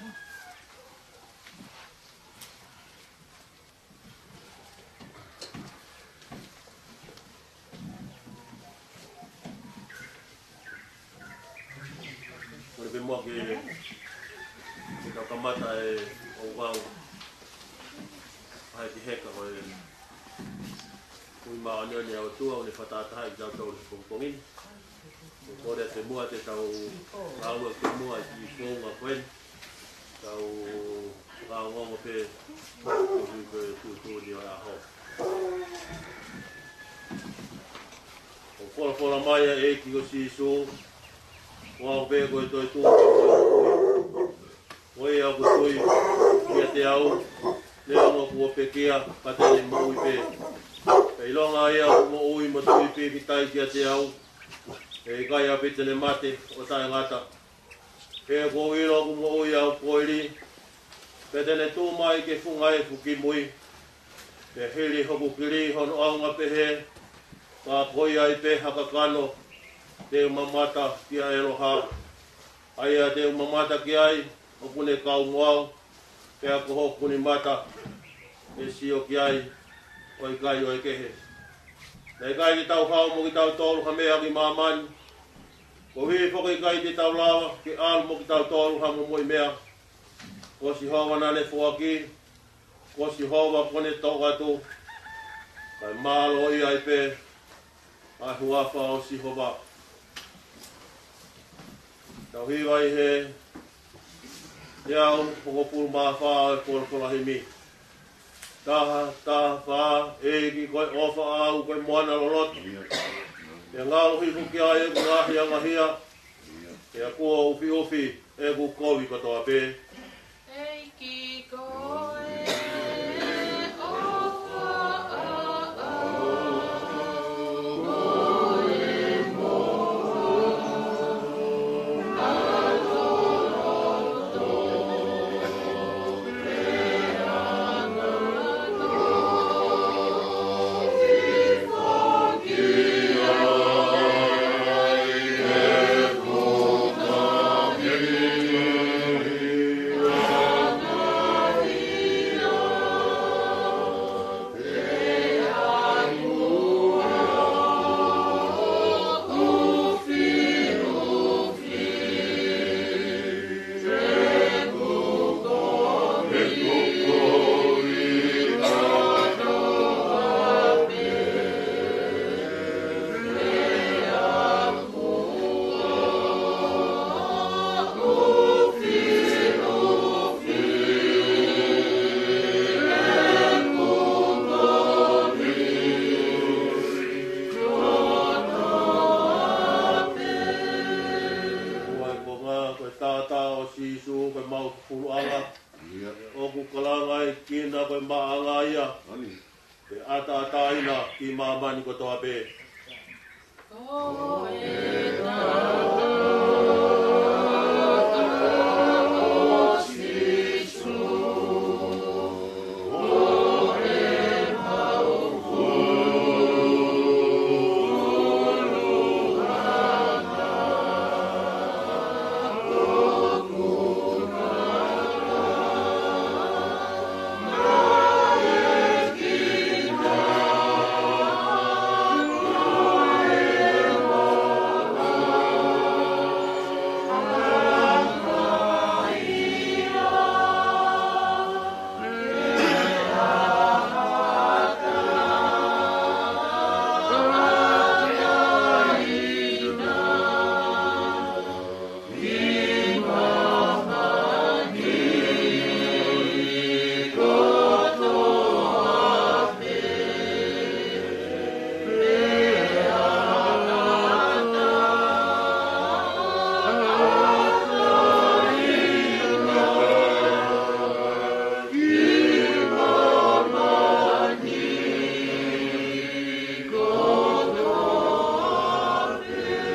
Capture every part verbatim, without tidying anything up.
Ko e pē muʻa ke, ke tau kamata e ouau. ʻAi ki heka ko e ui māʻoniʻoni ʻa e ʻOtua ʻoku ne fakataha ai kitautolu he pongipongi ni. Ko e kole atu muʻa te tau lau atu muʻa e kiʻi founga ko eni. Tau fakaongoongo pē koeʻuhi ko e tuʻutuʻuni ʻo e ʻaho. ʻOku folofola mai ʻa e ʻEiki ko Sīsū, ko au pē ko e toetuʻu, ko ia ʻoku tui kiate au, neongo kuo pekia, ka te ne moʻui pē. ʻE ʻilonga ia ʻoku moʻui mo tui pīkitai kiate au, ʻe ʻikai ʻaupito te ne mate ʻo taʻengata. He kuo u ʻilo ʻoku moʻui ʻa hoku koeli, pea te ne tuʻu mai ki he funga efu kimui. Pea hili hoku kili hono ʻaonga pehē, ka ko ia ai pē ha kakano te u mamata ki ai ʻeloha. ʻA ia te u mamata ki ai, ʻoku ne kau mo au, pea ko hoku nima ʻe sio ki ai, ʻo ʻikai ʻo e kehe. Naʻe ʻikai te tau hao mo kitautolu ha meʻa ki māmani, koeʻuhi foki ʻikai te tau lava ke ʻalu mo kitautolu ha momoʻi meʻa. Ko Sihova naʻa ne foaki, ko Sihova kuo ne toʻo atu, kae mālō ia ai pē ʻa e huafa ʻo Sihova. Tau hiva ʻi he teau hongofulu mā fā ʻo e folofola himi. Taha, taha fā. ʻEiki ko e ʻofa ʻaʻau ko e moana loloto. Pea ngaohi foki ai ʻeku ngaahi angahia. Pea kuo ʻufiʻufi ʻeku kovi kotoa pē. ʻEiki ko e ʻofa ʻaʻau ko e moana loloto. Ko e konga, ko e taʻataʻa ʻo Sīsū, ko e mau fufuluʻanga. ʻIo. ʻOku kalanga ai kina ko e maʻanga ia. Ani. Pea ʻataʻatā ʻi māmani kotoa pē. Ko e taʻataʻa ʻo Sīsū, ko e mau fufuluʻanga.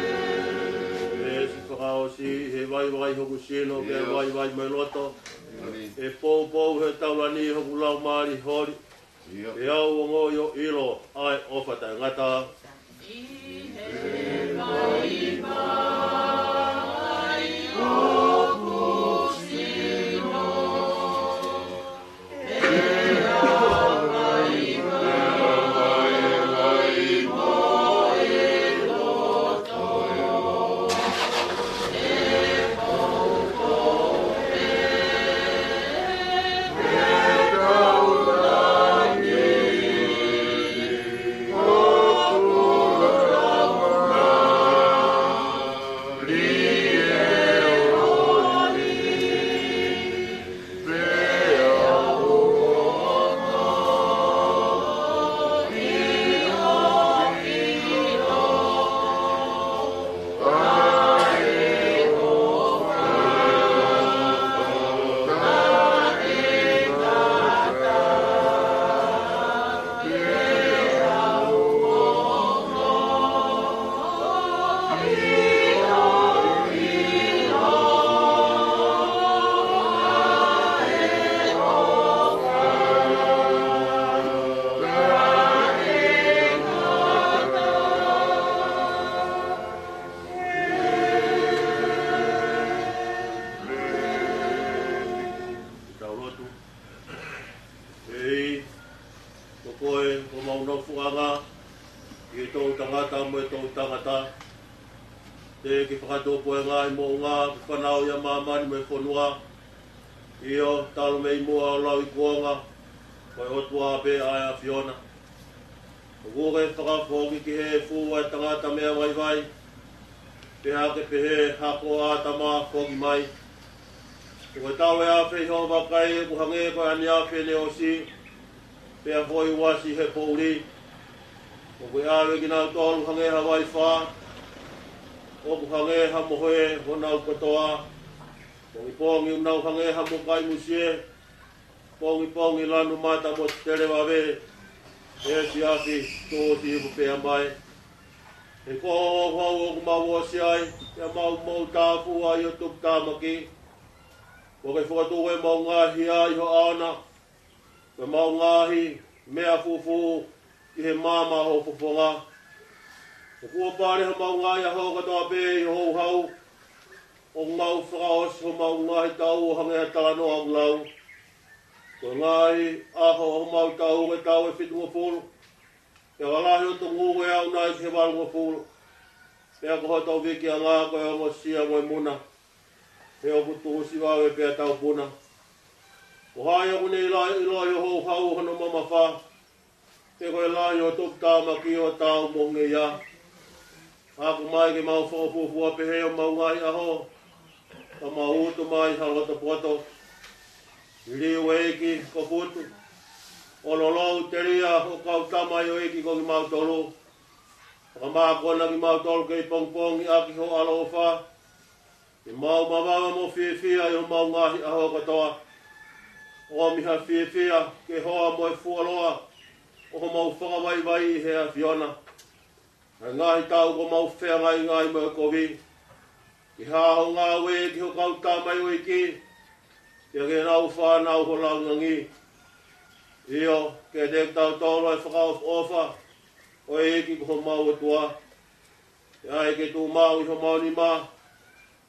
Pea siʻi fakaʻosi, ʻi he vaivai hoku sino, pea vaivai mo e loto. ʻE poupou he taulani hoku laumālie holi. Pea u ongoʻi ʻo ʻilo ʻa e ʻofa taʻengata. ʻI he vaivai hoku sino. ʻEiki, fakatupu e ngaahi moʻunga, ke fanauʻi ʻa māmani mo e fonua. ʻIo, talu mei muʻa ʻo lauikuonga, ko e ʻOtua pē ʻa e ʻAfiona. ʻOku ke fakafoki ki he efu ʻa e tangata meʻa vaivai, pea ke pehē hako ʻa ʻĀtama foki mai. Ko e tau e afe ʻi hoʻo vakai ʻoku hangē ko e ʻaneafi ne ʻosi, pea foʻi uasi he poʻuli. ʻOku ke ʻave kinautolu hangē ha vaifā, ʻoku hangē ha mohe honau kotoa. Pongipongi ʻoku nau hangē ha mokai musie, pongipongi lanu mata mo televave, efiafi tuʻusi ipu pea mai. He ko hoʻo houhau ʻoku mau ʻosi ai, pea mau moʻutāfua ʻi ho tuputāmaki. Kuo ke fokotuʻu ʻemau ngaahi hia ʻi ho ʻao na, ko ʻemau ngaahi meʻa fufū ʻi he maama ʻo ho fofonga. Kuo pale homau ngaahi ʻaho kotoa pē ʻi ho houhau, ʻoku mau fakaʻosi homau ngaahi taʻu ʻo hangē ha talanoa ʻoku lau. Ko e ngaahi ʻaho ʻo homau taʻu ko e taʻu ʻe fitungofulu, pea ʻoku lahi hoto ngū ʻe aʻu nai ki he valungofulu. Pea ko hoto vikiʻanga ko e ongosia mo e muna, he ʻoku tuʻusi vave pea taupuna. Ko hai ʻoku ne ʻilo, ʻiloʻi ho houhau hono mamafa, pe ko e lahi ho tuputāmaki ʻo taau mo e ngeia? Ako mai ke mau fakafuofua pehē ʻi homau ngaahi ʻaho, ka mau utu mai ha loto poto. Liliu, ʻEiki, ko Putu, ʻo lolou telia ho kau tamaioʻeiki ko kimautolu. Fakamākona kimautolu kei pongipongi ʻaki ho ʻaloʻofa, ke mau mavava mo fiefia ʻi homau ngaahi ʻaho kotoa. ʻOmi ha fiefia ki he hoa mo e fuoloa ʻo homau fakavaivai ʻi he ʻAfiona. ʻA e ngaahi taʻu kuo mau feangaingai mo e kovi, ke hā ho ngāue ki ho kau tamaioʻeiki, pea ki heʻenau fānau ho lāngilangi. ʻIo, ke teke kitautolu ʻa e fakaʻofoʻofa ʻo e ʻEiki ko homau ʻOtua. Pea ʻai ke tuʻu maʻu ʻi homau nima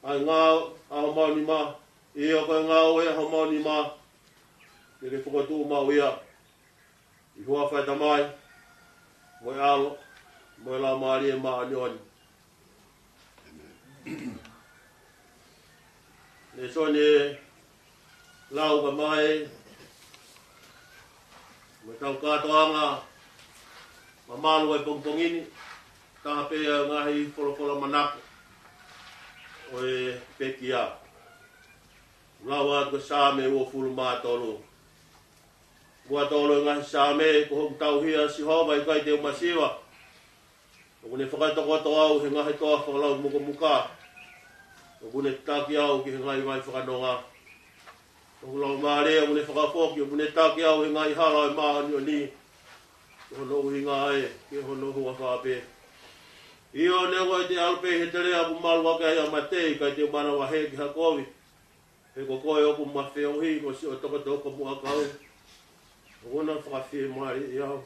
ʻa e ngāue ʻa homau nima, ʻio, ko e ngāue ʻa homau nima, ke ke fokotuʻu maʻu ia. ʻI he huafa ʻo e Tamai, mo e ʻAlo, mo e Laumālie Māʻoniʻoni. Lēsoni ʻe lau ka mai, mo e tau kātoanga mamalu ʻo e pongipongi ni, taha pē ʻa e ngaahi folofola manako ʻo e pekia. Lau atu ko e Saame uofulu mā tolu. Ua tolu e ngaahi Saame: Ko hoku tauhi ʻa Sihova, ʻe ʻikai te u masiva. ʻOku ne fakatokoto au he ngaahi toafa ʻo lau mukomuka. ʻOku ne taki au ki he ngaahi vai fakanonga. Ko hoku laumālie ʻoku ne fakafoki, ʻoku ne taki au he ngaahi hala ʻo e māʻoniʻoni. Ko hono ʻuhinga ē, ki hono huafa pē. ʻIo, neongo ʻete ʻalu pē he teleʻa ʻoku malu ʻaki ai ʻa mate, ʻe ʻikai te u manavahē ki ha kovi. He ko koe ʻoku ma feohi, ko siʻo tokotoko mo ʻakau. ʻOku na fakafiemālieʻi au.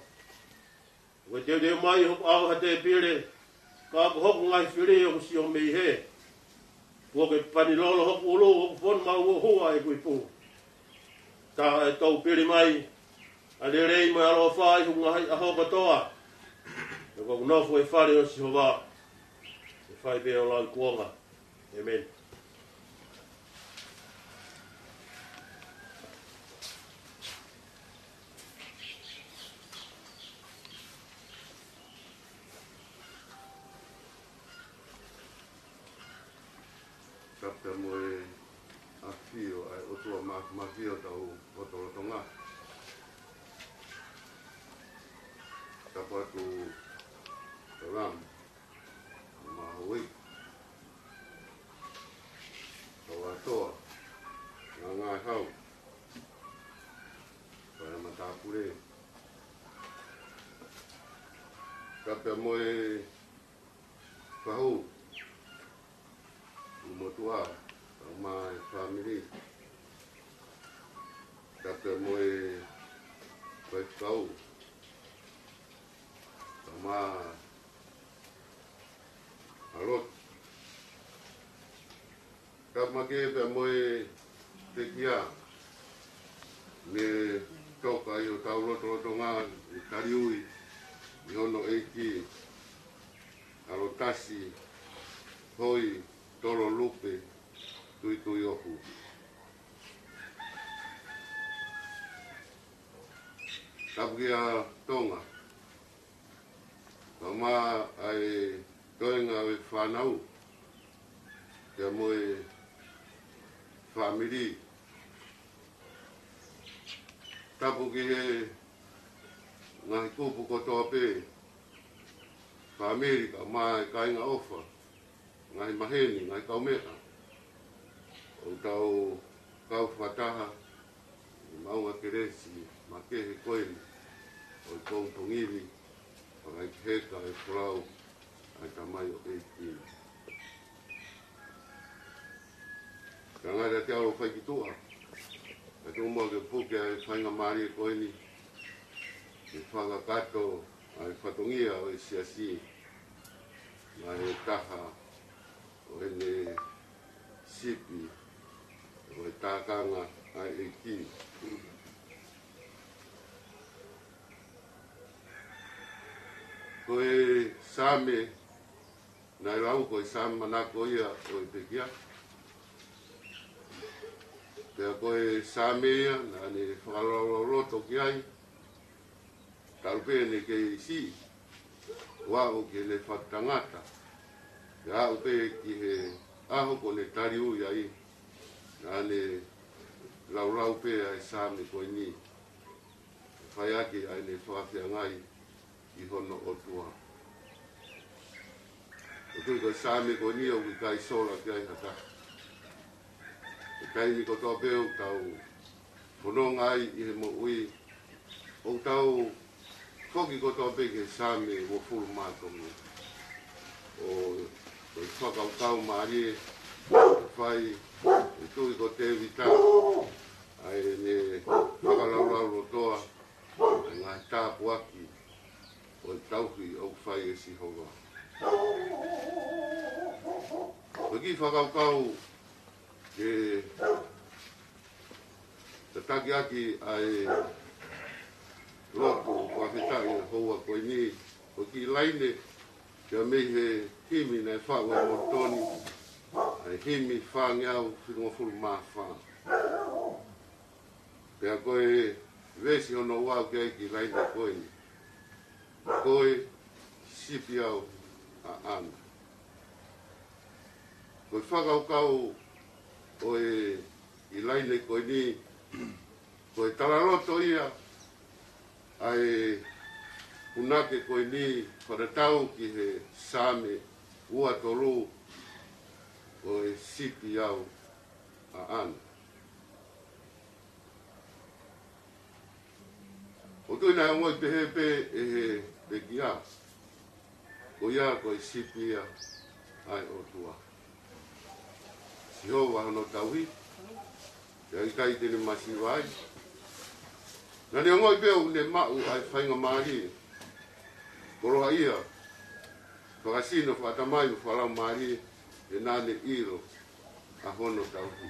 ʻOku ke teuteu mai hoku ʻao ha tēpile, ka ko hoku ngaahi fili ʻoku sio mei hē. Kuo ke pani lolo hoku ʻulu, ʻoku fonu maʻu ʻo hua ʻeku ipu. Tā ʻe tou pili mai ʻa e lelei mo e ʻaloʻofa ʻi hoku ngaahi ʻaho kotoa. He ko ʻeku nofo ʻi he fale ʻo Sihova, ʻe fai pē ʻo lauikuonga. ʻĒmeni. Tapu mo e ʻafio ʻa e ʻOtua Māfimafi ʻi hotau lotolotonga. Tapu atu Ram, Maui, Tauatoa, Ngangahau, Faʻē Matāpule. Tapu mo e Fahu, Motuʻa, kae ʻumaʻā e fāmili. Tapu mo e Faifekau, kae ʻumaʻā ʻa e lotu. Tapu makehe pea mo e pekia, ne toka ʻi hotau lotolotonga ʻi Taliui, ʻi hono ʻeiki, ʻa Lotasi, Hoi Tolo Lupe Tuituiohu. Tapu kia Tonga, kae ʻumaʻā e toenga ʻo e fānau, pea mo e fāmili. Tapu ki he ngaahi kupu kotoa pē, fāmili kae ʻumaʻā e kāinga ʻofa, ngaahi maheni, ngaahi kaumeʻa, ʻoku tau kau fakataha ʻi he maʻunga kelesi makehe ko eni ʻo e pongipongi ni, fakaheka e folau ʻa e tamaioʻeiki ni. Ka ngata ʻiate au ʻo fai ki tuʻa, ka tuku muʻa ke puke ʻa e faingamālie ko eni ke fakakakato ʻa e fatongia ʻo e siasi maʻa e taha ʻo ʻene sipi ʻo e tākanga ʻa e ʻEiki. Ko e Saame naʻe lau ko e Saame manako ia ʻo e pekia. Pea ko e Saame ia naʻa ne fakalaulauloto ki ai, talu pē ʻene kei siʻi, ʻo aʻu ki heʻene fakatangata, pea aʻu pē ki he ʻaho kuo ne tali ui ai, naʻa ne laulau pē ʻa e Saame ko eni, fai ʻaki ʻa ʻene fakafeangai ki hono ʻOtua. ʻOku ou tui ko e Saame ko eni ʻoku ʻikai sola ki ai ha taha. He taimi kotoa pē ʻoku tau fononga ai ʻi he moʻui, ʻoku tau foki kotoa pē ki he Saame uofulu mā tolu. ʻO, ʻo e fakakaukau mālie, fai, ʻe tuʻi ko Tēvita, ʻa ʻene fakalaulaulotoa, ʻa e ngaahi tāpuaki ʻo e tauhi ʻoku fai ʻe Sihova. Ko e kiʻi fakakaukau ke tataki ʻaki ʻa e lotu fakafetaʻi ʻo e houa ko eni, ko e kiʻi laine, pea mei he himi naʻe faʻu ʻe Molitoni, ʻa e himi fāngeau fitungofulu mā fā. Pea ko e veesi hono ua ʻoku ʻi ai e kiʻi laine ko eni: Ko e sipi au ʻaʻana. Ko e fakakaukau ʻo e kiʻi laine ko eni, ko e talaloto ia ʻa e punake ko eni fakatatau ki he Saame ua tolu, ko e sipi au ʻaʻana. ʻOku ou tui naʻe ongoʻi pehē pē ʻe he pekia, ko ia ko e sipi ia ʻa e ʻOtua, Sihova hono tauhi, pea ʻikai te ne masiva ai. Naʻa ne ongoʻi pē ʻoku ne maʻu ʻa e faingamālie, koloaʻia, fakasino, fakaʻatamai mo fakalaumālie, he naʻa ne ʻilo ʻa hono tauhi.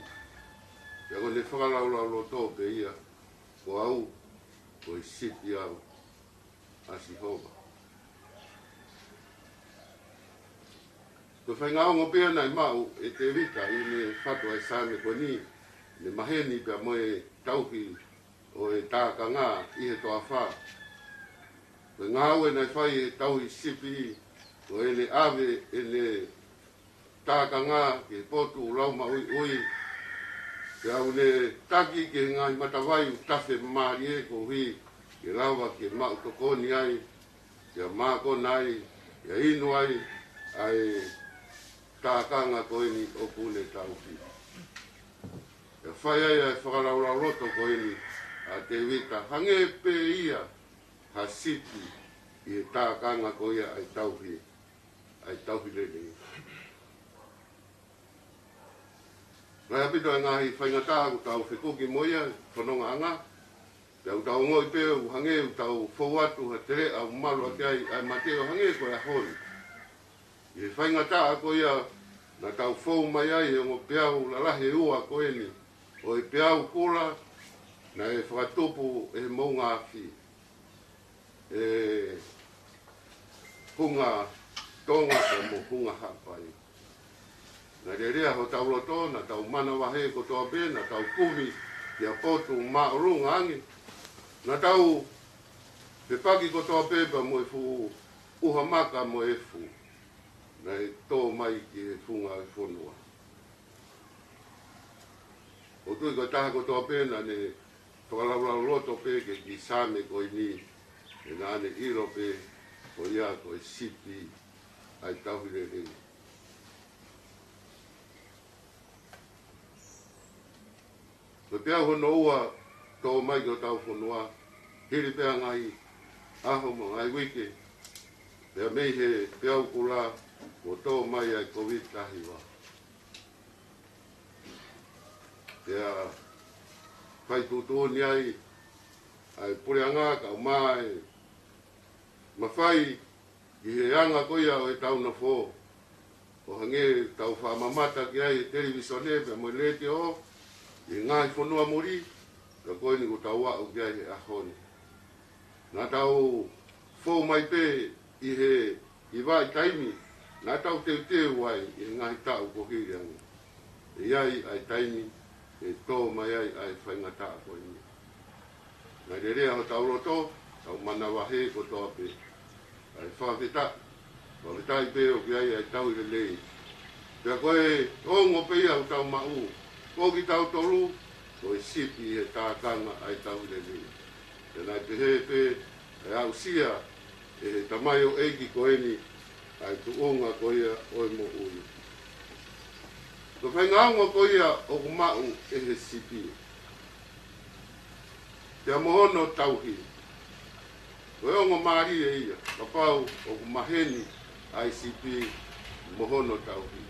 Pea ko ʻene fakalaulauloto pē ia, Ko au, ko e sipi au ʻa Sihova. Ko e faʻahinga ongo pē ia naʻe maʻu ʻe Tēvita ʻi heʻene fatu ʻa e Saame ko eni, ʻene maheni pea mo e tauhi ʻo e tākanga ʻi he toafa. Ko e ngāue naʻe fai ʻe he tauhi sipi, ko ʻene ʻave ʻene tākanga ki he potu ʻoku lau maʻuiʻui, pea ʻoku ne taki ki he ngaahi matavai ʻoku tafe mālie koeʻuhi ke lava ke maʻu tokoni ai, pea mākona ai, pea inu ai ʻa e tākanga ko eni ʻoku ne tauhi. Pea fai ai ʻa e fakalaulauloto ko eni ʻa Tēvita, hangē pē ia ha sipi ʻi he tākanga ko ia ʻa e tauhi, ʻa e tauhi lelei. Lahi ʻaupito e ngaahi faingataʻa ʻoku tau fekuki mo ia he fonongaʻanga, pea ʻoku tau ongoʻi pē ʻoku hangē ʻoku tau fou atu ha teleʻa ʻoku malu ʻaki ai ʻa e mate ʻo hangē ko e ʻaho ni. ʻI he faingataʻa ko ia naʻa tau fou mai ai he ongo peau lalahi ʻe ua ko eni, ʻo e peau kula naʻe fakatupu ʻe he moʻunga afi, ʻe Hunga Tonga pea mo Hunga Haʻapai. Naʻe lelea hotau loto, naʻa tau manavahē kotoa pē, naʻa tau kumi ki ha potu māʻolunga ange. Naʻa tau fepaki kotoa pē pea mo e fuʻu ʻuha maka mo e efu naʻe tō mai ki he funga ʻo e fonua. ʻOku ou tui ko e taha kotoa pē naʻa ne fakalaulauloto pē ki he kiʻi Saame ko eni, he naʻa ne ʻilo pē ko ia ko e sipi ʻa e tauhi lelei. Ko e peau hono ua tō mai ki hotau fonua, hili pē ʻa e ngaahi ʻaho mo e ngaahi uike, pea mei he peau kula kuo tō mai ʻa e Kōviti taha hiva. Pea fai tuʻutuʻuni ai ʻa e puleʻanga kae ʻumaʻā e mafai ki he anga ko ia ʻo ʻetau nofo, ʻo hangē ʻoku tau faʻa mamata ki ai he televīsone pea mo e letiō ʻi he ngaahi fonua muli, ka ko eni kuo tau aʻu ki ai he ʻaho ni. Naʻa tau fou mai pē ʻi he, ʻi he vahaʻa taimi naʻa tau teuteu ai ʻi he ngaahi taʻu kuo hili ange. ʻE ʻi ai ʻa e taimi ʻe tō mai ai ʻa e faingataʻa ko eni. Naʻe lelea hotau loto, tau manavahē kotoa pē. ʻA e fakafetaʻi, fakafetaʻi pē ʻoku ʻi ai ʻa e tauhi lelei. Pea ko e ongo pē ia ʻoku tau maʻu, ko kitautolu ko e sipi ʻi he tākanga ʻa e tauhi lelei. Pea naʻe pehē pē ʻe aʻusia ʻe he tamaioʻeiki ko eni ʻa e tuʻunga ko ia ʻo e moʻui. Ko e faʻahinga ongo ko ia ʻoku maʻu ʻe he sipi, pea mo hono tauhi. Ko e ongo mālie ia kapau ʻoku maheni ʻa e sipi mo hono tauhi.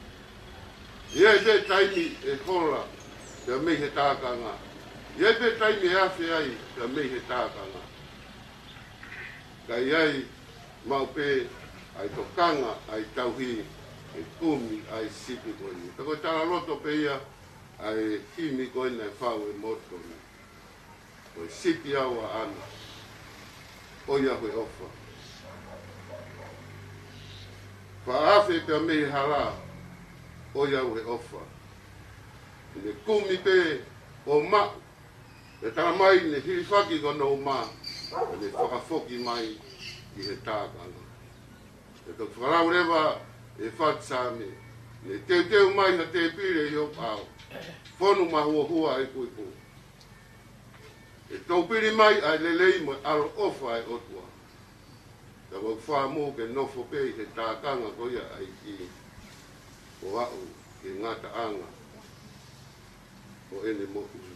ʻI ai pē taimi ʻe hola pea mei he tākanga. ʻI ai pē taimi ʻe afe ai pea mei he tākanga. Ka ʻi ai maʻu pē ʻa e tokanga ʻa e tauhi ʻe kumi ʻa e sipi ko eni. Pea ko e talaloto pē ia ʻa e himi ko eni naʻe fai ʻe Mōtoni. Ko e sipi au ʻaʻana, ʻoiauē ʻofa. Faʻa afe pea mei he hala, ʻoiauē ʻofa. Ne kumi pē ʻo maʻu, pea tala mai ne hilifaki ko hono uma, pea ne fakafoki mai ʻi he tākanga. ʻE toki fakalau leva ʻe he fatu Saame, ne teuteu mai ha tēpile ʻi hoku ʻao, fonu mahuohua ʻeku ipu. ʻE toupili mai ʻa e lelei mo e ʻaloʻofa ʻa e ʻOtua. Ka ʻoku ou fakaʻamu ke nofo pē ʻi he tākanga ko ia ʻa e ʻEiki, ʻo aʻu ki he ngataʻanga ʻo ʻene moʻui.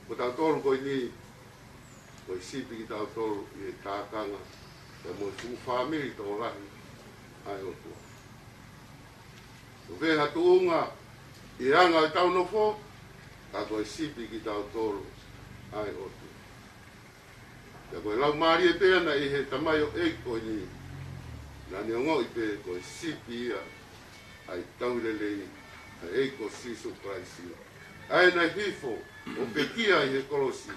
Ko tautolu ko eni, ko e sipi kitautolu ʻi he tākanga, pea mo e fuʻu fāmili tokolahi ʻa e ʻOtua. Ko e hā ha tuʻunga ʻi he anga ʻetau nofo, ka ko e sipi kitautolu ʻa e ʻOtua. Pea ko e laumālie pē ʻana ʻi he tamaioʻeiki ko eni, naʻa ne ongoʻi pē ko e sipi ia ʻa e tauhi lelei ʻa e ʻEiki ko Sīsū Kalaisi, ʻa ia naʻe hifo ʻo pekia ʻi he kolosi.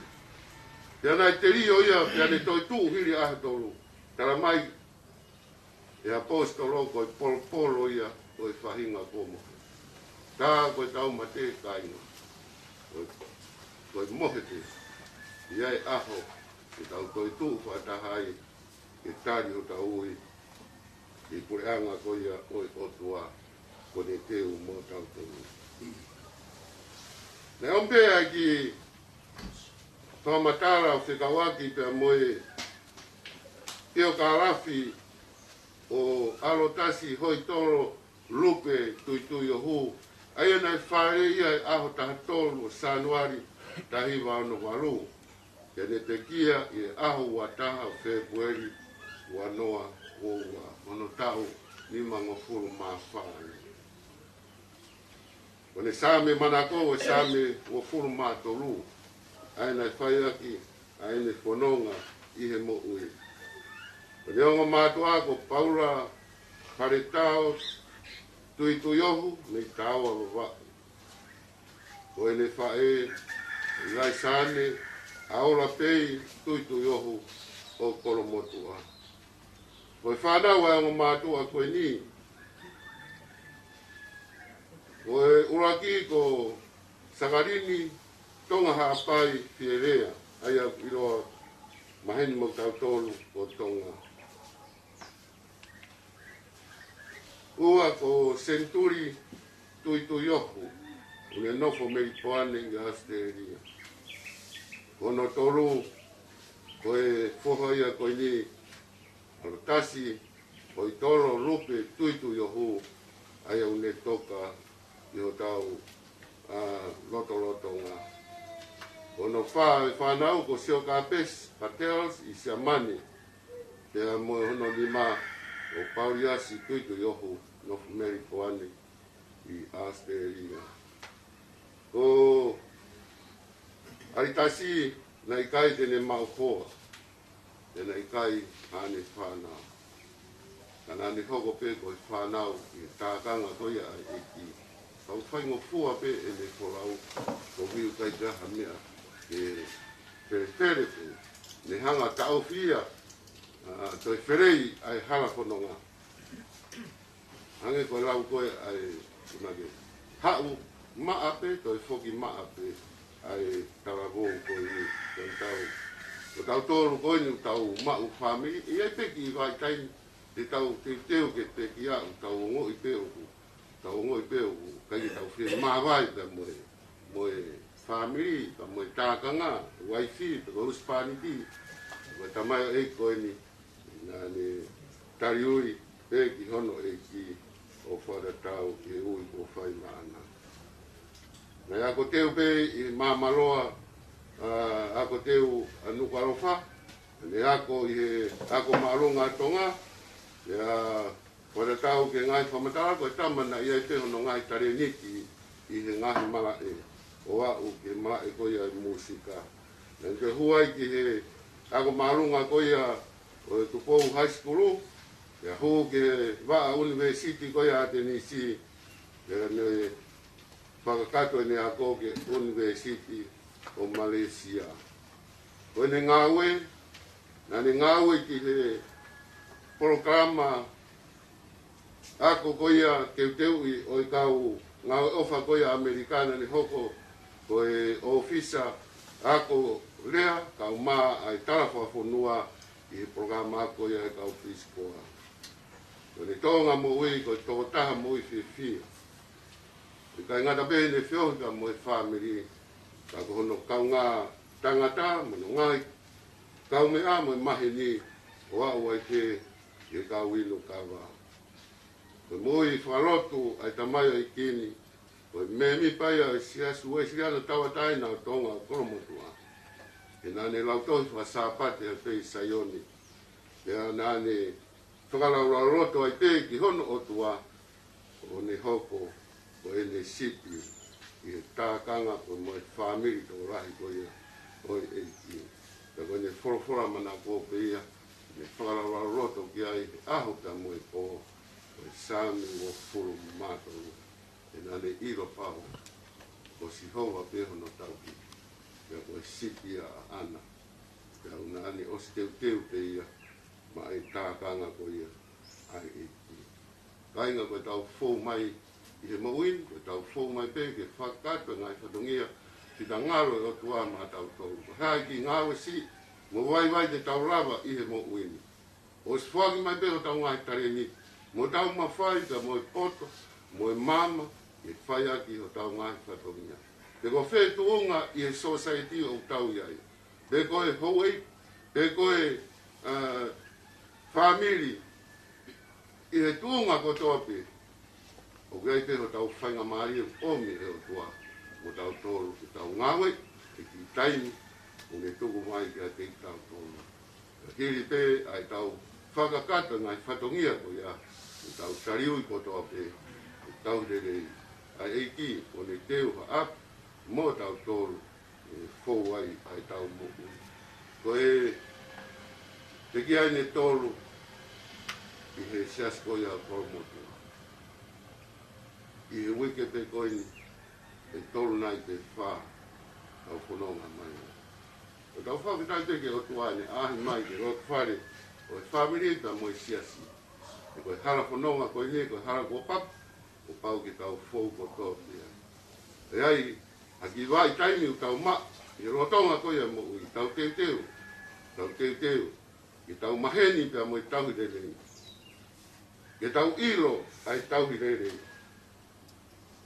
Pea naʻe telio ia, pea ne toetuʻu hili ʻaho ʻe tolu. Tala mai ʻe he ʻaposetolo ko e polopolo ia ʻo e faʻahinga kuo mohe. Tā ko ʻetau mate, kāinga, ko e, ko e mohe pē. ʻI ai e ʻaho te tau toetuʻu fakataha ai ke tali hotau ui ki he puleʻanga ko ia ʻo e ʻOtua, kuo ne teu mo tautolu. Naʻe ʻomi pē ʻa e kiʻi fakamatala ʻo fekauʻaki pea mo e ʻiokālafi ʻo ʻAlotasi Hoitolo Lupe Tuituiohu, ʻa ia naʻe fāʻeleʻi ia he ʻaho taha tolu ʻo Sānuali taha hiva ono valu, pea ne pekia ʻi he ʻaho ua taha ʻo Fēpueli ua noa ua ua, hono taʻu nimangofulu mā fā. Ko ʻene Saame manako ko e Saame uofulu mā tolu, ʻa ia naʻe fai ʻaki ʻa ʻene fononga ʻi he moʻui. Ko ʻene ongo mātuʻa ko Paula Paletao Tuituiohu mei Taoa, Vavaʻu. Ko ʻene faʻē ko Laisane ʻAola Pei Tuituiohu ʻo Kolomotuʻa. Ko e fānau ʻa e ongo mātuʻa ko eni, Ko e ʻuluaki ko Sakalini Tonga Haʻapai Fielea, ʻa ia ʻoku ʻiloa maheni mo kitautolu ko Tonga. Ua ko Senituli Tuituiohu, ʻoku ne nofo Melipoane ʻi ʻAositelēlia. Ko hono tolu, ko e foha ia ko eni, ʻa Lotasi Hoitolo Lupe Tuituiohu, ʻa ia ʻoku ne toka ʻi hotau, ʻa, lotolotonga. Ko hono fā e fānau ko Siokapesi Patels ʻi Siamane, pea mo hono nima ko Pauliasi Tuituiohu, nofo Melipoane ʻi ʻAositelēlia. Ko ʻAlitasi naʻe ʻikai te ne maʻu hoa, pea naʻe ʻikai haʻane fānau. Ka naʻa ne hoko pē ko e fānau ʻi he tākanga ko ia ʻa e ʻEiki. Kau faingofua pē ʻene folau, koeʻuhi ʻoku ʻikai ke ʻi ai ha meʻa ke felefele pē. Ne hanga ʻo taʻofi ia, ʻa, toe felei ʻa e hala fononga. Hangē ko e lau ko ē ʻa e, ʻuhinga ke haʻu maʻa pē, toe foki maʻa pē ʻa e talavou ko eni, ko e tau, ko tautolu ko eni ʻoku tau maʻu fāmili, ʻi ai pē kiʻi vahaʻa taimi te tau teuteu ke pekia, ʻoku tau ongoʻi pē ʻoku, tau ongoʻi pē ʻoku ʻikai ke tau fie māvae pea mo e, mo e fāmili, pea mo e tākanga, uaifi, pe ko e husepāniti, ko e tamaioʻeiki ko eni, naʻa ne taliui pē ki hono ʻeiki ʻo fakatatau ki he ui kuo fai maʻana. Naʻe ako teu pē ʻi Māmaloa, ʻa, ako teu ʻa Nukuʻalofa, ne ako ʻi he Ako Māʻolunga ʻa Tonga, pea fakatatau ki he ngaahi fakamatala ko e tama naʻe ʻi ai pē hono ngaahi talēniti ʻi he ngaahi malaʻe, ʻo aʻu ki he malaʻe ko ia ʻo e mūsika. Naʻa ne toe hū ai ki he Ako Māʻolunga ko ia ʻo e Tupou High School, pea hū ki he vaʻa ʻunivēsiti ko ia ʻAtenisi, pea ne fakakakato ʻene ako ki he ʻUnivēsiti ʻo Malēsia. Ko ʻene ngāue, naʻa ne ngāue ki he polokalama ako ko ia teuteuʻi ʻo e kau ngāue ʻofa ko ia ʻAmelika, naʻa ne hoko ko e ʻōfisa ako lea, kaeʻumaʻā ʻa e tala fakafonua ʻi he polokalama ako ko ia ʻa e kau Peace Corps. Ko ʻene tōʻonga moʻui, ko e tokotaha moʻui fiefia. ʻIkai ngata pē heʻene feohi pea mo e fāmili, ka ko hono kaungā tangata, mo hono ngaahi kaumeʻa mo e maheni, ʻo aʻu ai pē ki he kau inu kava. Ko e moʻui fakalotu ʻa e tamaioʻeiki ni, ko e mēmipa ia ʻo e Siasi Uēsiliana Tauʻatāina ʻo Tonga ʻo Kolomotuʻa. He naʻa ne lautohi faka-Sāpate ʻa e Pei Saione. Pea naʻa ne fakalaulauloto ai pē ki hono ʻOtua, ʻo ne hoko ko ʻene sipi ʻi he tākanga pea mo e fāmili tokolahi ko ia ʻo e ʻEiki. Pea ko ʻene folofola manako pē ia, ne fakalaulauloto ki ai he ʻaho pea mo e pō, ko e Saame uofulu mā tolu. He naʻa ne ʻilo pau ko Sihova pē hono tauhi, pea ko e sipi ia ʻaʻana. Pea ʻoku naʻa ne ʻosi teuteu pē ia maʻa e tākanga ko ia ʻa e ʻEiki. Kāinga, ko ʻetau fou mai ʻi he moʻui ni, ko ʻetau fou mai pē ke fakakakato e ngaahi fatongia finangalo ʻo e ʻOtua maʻa tautolu. Ko e hā e kiʻi ngāue siʻi mo vaivai te tau lava ʻi he moʻui ni. ʻOsi foaki mai pē hotau ngaahi talēniti, mo ʻetau mafai, pea mo e poto, mo e maama, ke fai ʻaki hotau ngaahi fatongia. Pe ko fē tuʻunga ʻi he sōsaieti ʻoku tau ʻi ai. Pe ko e houʻeiki, pe ko e, ā, fāmili, ʻi he tuʻunga kotoa pē, ʻoku ʻi ai pē hotau faingamālie ʻomi ʻe he ʻOtua mo tautolu ke tau ngāue he kiʻi taimi ʻoku ne tuku mai kiate kitautolu. Ka hili pē ʻa ʻetau fakakakato e ngaahi fatongia ko ia, ʻoku tau taliui kotoa pē, ʻoku tau lelei ʻa e ʻEiki ʻoku ne teu haʻaku mo tautolu, ʻe fou ai ʻa ʻetau moʻui. Ko e pekia ʻeni ʻe tolu ʻi he siasi ko ia ʻo Kolomotuʻa. ʻI he uike pē ko eni ʻe tolu nai pe fā ʻoku fononga mai. ʻOku tau fakafetaʻi pē ki he ʻOtua ʻene ʻaʻahi mai ki he loto fale ʻo e fāmili pea mo e siasi. He ko e hala fononga ko eni, ko e hala kuo papa, Kuo pau ke tau fou kotoa pē ai. ʻE ʻi ai ha kiʻi vahaʻa taimi ʻoku tau maʻu ʻi he lolotonga ko ia e moʻui, tau teuteu, tau teuteu ke tau maheni pea mo e tauhi lelei, ke tau ʻilo ʻa e tauhi lelei,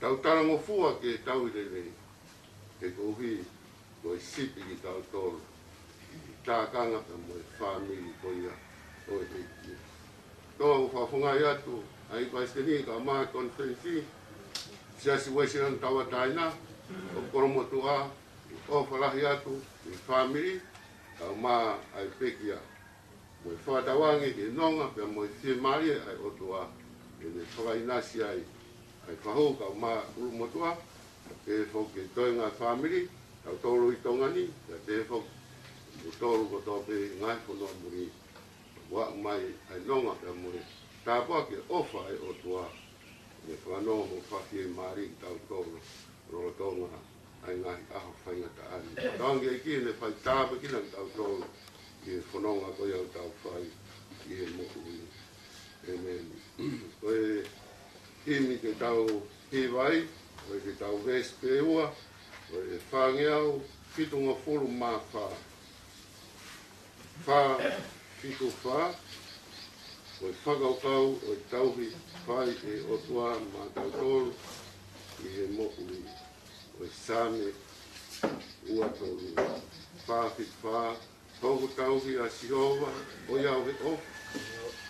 tau talangofua ki he tauhi lelei, he koeʻuhi ko e sipi kitautolu ʻi he tākanga pea mo e fāmili ko ia ʻo e ʻEiki. Tau fakafofongaʻi atu ʻa e palesiteni kae ʻumaʻā e konifelenisi Siasi Uēsiliana Tauʻatāina ʻo Kolomotuʻa, ʻoku ʻofa lahi atu ki he fāmili kae ʻumaʻā ʻa e pekia, mo e fakatauange ki he nonga pea mo e fiemālie ʻa e ʻOtua, ke ne fakaʻinasi ai ʻa e fahu kae ʻumaʻā ʻUlumotuʻa, pea pehē foki ki he toenga e fāmili, tautolu ʻi Tonga ni, pea pehē foki ki he tolu kotoa pē ngaahi fonua muli, ʻoku ʻomai ʻa e nonga pea mo e tāpuaki ʻofa ʻa e ʻOtua, ke ne fakanoa mo fakafiemālieʻi kitautolu lolotonga ʻa e ngaahi ʻaho faingataʻa ni. Tauange ki he ʻEiki ke ne fai tāpuekina kitautolu ʻi he fononga ko ia ʻoku tau fai ʻi he moʻui. ʻĒmeni. Ko e himi te tau hiva ai, ko e te tau veesi pē ua, ko e fāngeau fitungofulu mā fā. Fā fitu fā, ko e fakakaukau ʻo e tauhi fai ʻe he ʻOtua maʻatautolu ʻi he moʻui, ʻo e Saame ua tolu, fā fitu fā, Hoku tauhi ʻa Sihova, ʻoiauē ʻofa.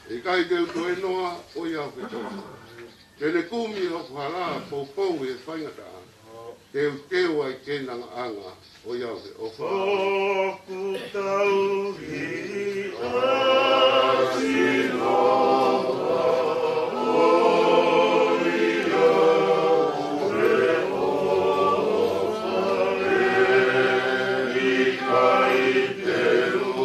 ʻE ʻikai te u toe noa, ʻoiauē ʻofa. Te ne kumi hoku hala poupou ʻi he faingataʻa. Teuteu ai ke nanganga, ʻoiauē ʻofa. Hoku tauhi ʻa Sihova, ʻoiauē ʻofa. ʻE ʻikai te u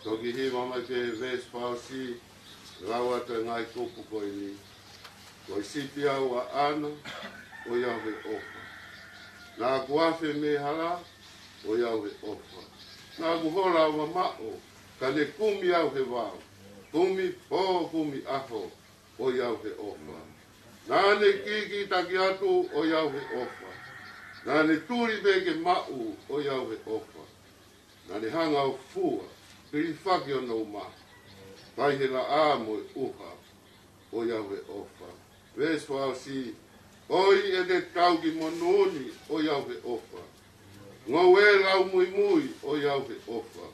Toki hiva mai pē veesi fā ʻosi, lau atu e ngaahi kupu ko eni. Ko e sipi au ʻaʻana, ʻoiauē ʻofa. Naʻa ku afe mei he hala, ʻoiauē ʻofa. Naʻa ku hola ʻo mamaʻo, ka ne kumi au he vao. Kumi pō, kumi ʻaho, ʻoiauē ʻofa. Naʻa ne kikitaki atu, ʻoiauē ʻofa. Naʻa ne tuli pē ke maʻu, ʻoiauē ʻofa. Naʻa ne hanga ʻo fua, hilifaki hono uma, fai he laʻā mo e ʻuha, ʻoiauē ʻofa. Veesi fā ʻosi, ʻoi ʻene tauki monū ni, ʻoiauē ʻofa. Ngoue lau muimui, ʻoiauē ʻofa.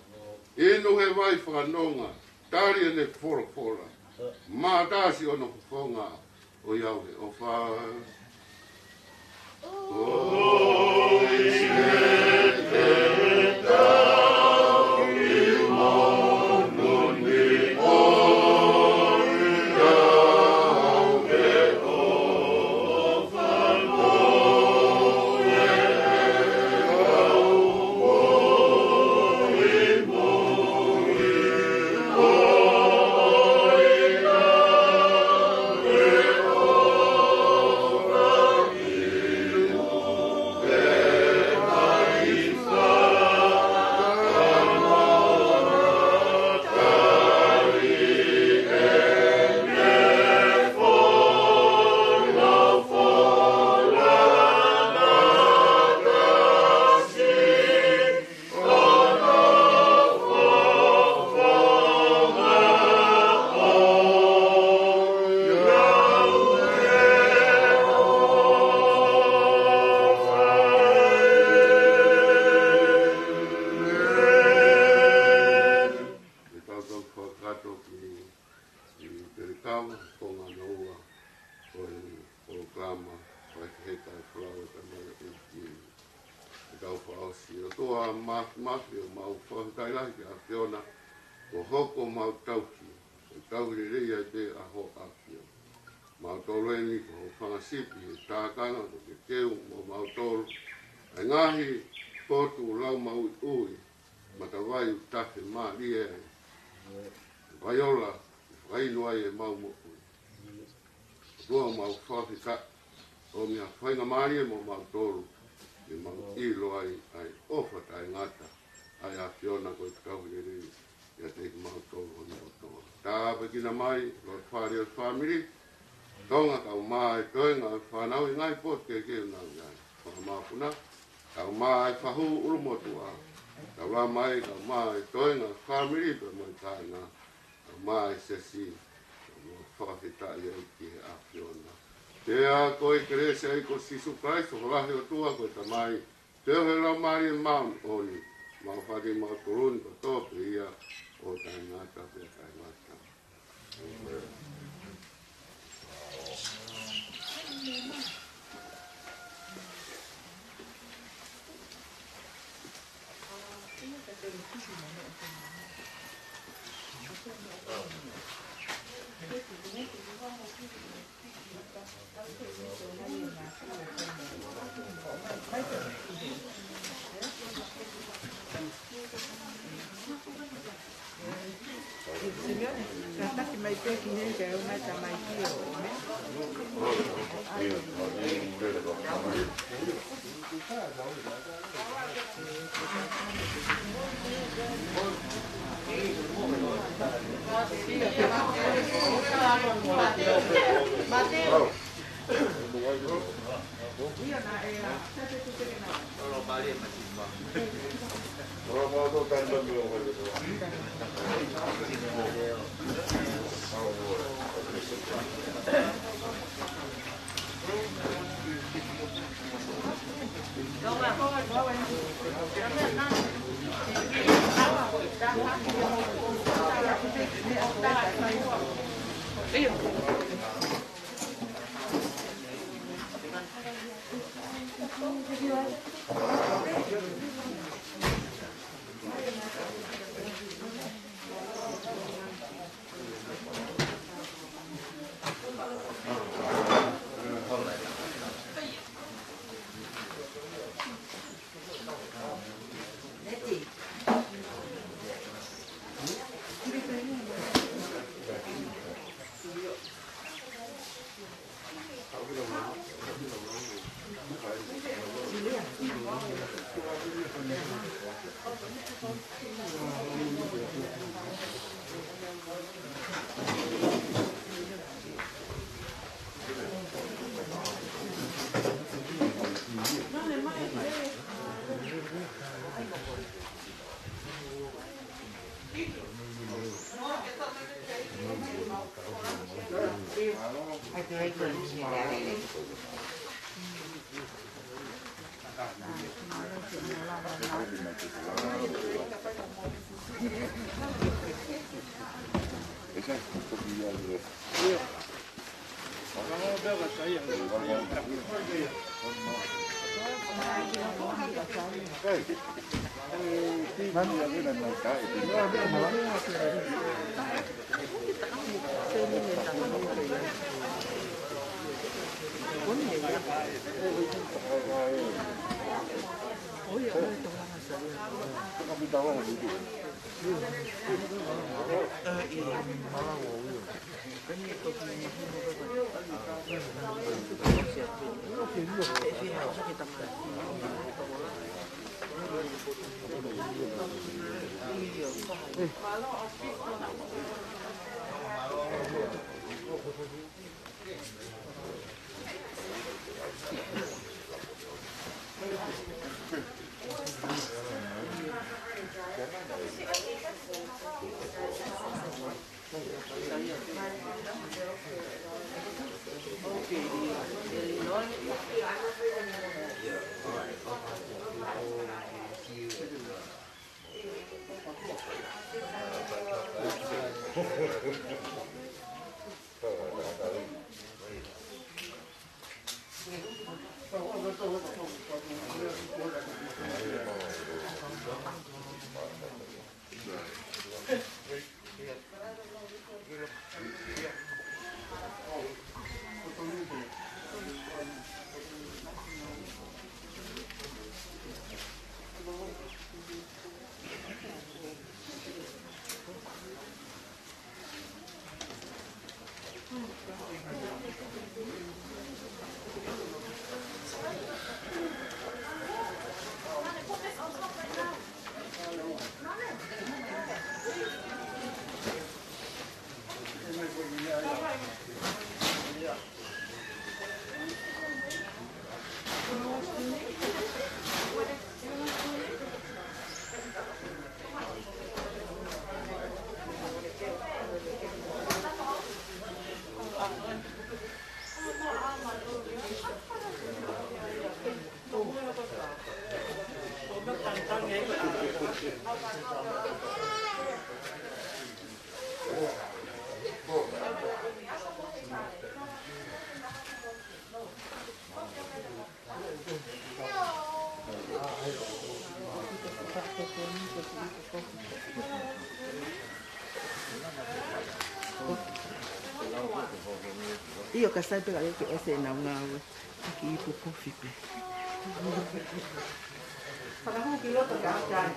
Inu he vai fakanonga, tali ʻene folofola. Mātasi hono fofonga, ʻoiauē ʻofa. Mafi, ʻoku mau fakafetaʻi lahi ki he ʻAfiona, kuo hoko ʻemau tauhi, ʻo tauhi lelei ai pē ʻa hoʻo ʻAfio. Mautolu eni ko hoʻo fanga sipi he tākanga, ko Kekeu mo mautolu, ʻa e ngaahi potu ʻoku lau maʻuiʻui, matavai ʻoku tafe mālie ai. Vaiola, fakainu ai ʻemau moʻui. ʻOtua, ʻoku mau fakafetaʻi, ʻomi ha faingamālie mo mautolu, ke mau ʻilo ai ʻa e ʻofa taʻengata ʻa e ʻAfiona ko e tauhi lelei ʻiate kimautolu hono kotoa. Tāpuekina mai loto fale ʻo e fāmili Tonga, kaeʻumaʻā e toenga ʻo e fānau ʻi he ngaahi potu kehekehe ʻoku nau ʻi ai. Fakamāpuna, kaeʻumaʻā e fahu ʻulumotuʻa. Taulama ai, kaeʻumaʻā e toenga ʻo e fāmili pea mo e kāinga, kaeʻumaʻā e siasi, ʻoku mau fakafetaʻi ai ki he ʻAfiona. Pea ko e kelesi ʻa e ʻEiki ko Sīsū Kalaisi, ʻofa lahi ʻa e ʻOtua ko e Tamai, feohi ʻa e Laumālie Māʻoniʻoni, maʻu fakataha kimautolu ni kotoa pē ia ʻo taʻengata pea taʻengata. Simeone, kātaki mai pē ki heni ke u mai tamaiki ʻo, ne? Mateo. ʻIo, ka sai pē ka leke ese nau ngāue. Ki ipu kofi pē. Fakahū ki loto ka ʻai.